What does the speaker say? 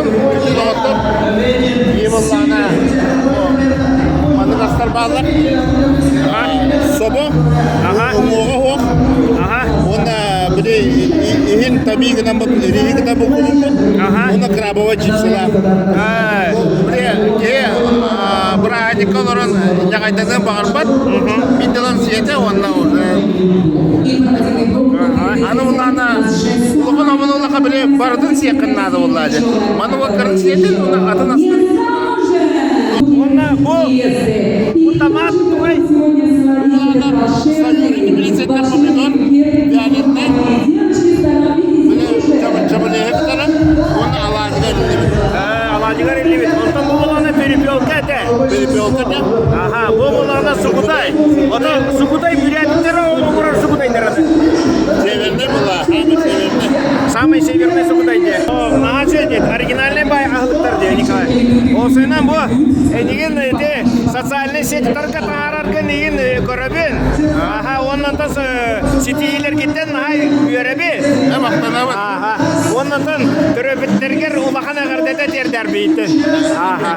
буоллун, күндү доҕоттор. Ийэ буоллаҕына маннык астар бааллар. Собо, уҥуоҕа суох. Уонна били иһин табии гынан риһи гынан буккулуппут. Уонна крабовай чипсылаах. Били киһи бырааһынньыкка олорон ньаҕайданыан баҕарбат. Биир дылан сиэтэ уонна уже аны улаана улахан омун улаха били барытын сиэххин наада буоллаа дьэ. Маны уоккарын сиэтин уонна атын астын. Уонна бу бу томат тугай? Саюрин помидор вяленый били чабылеһи кытары уонна алаадьыга иллибит. Алаадьыгар иллибит. Онтон бу буолана перепелка этэ. Перепелка этэ. Аха, бу буолана сугутай. Ото сугутай бүрээттэр оҥорор сугутайдара. Северный была, самый северный. Самый северный сугутай диye. Наһаа үчүгэй оригинальный бай аһылыктар диye Николай. Осуйунан бу энигин ити социальный сетьтарга таһаараргын игин көрөбүн. Аха, оннан тас ситиһиилэргиттэн наһаа үөрэбин. Махтанабын. Аха. Оннан төрөпүттэргэр улахан эҕэрдэтэ тиэрдэр бииттин. Аха.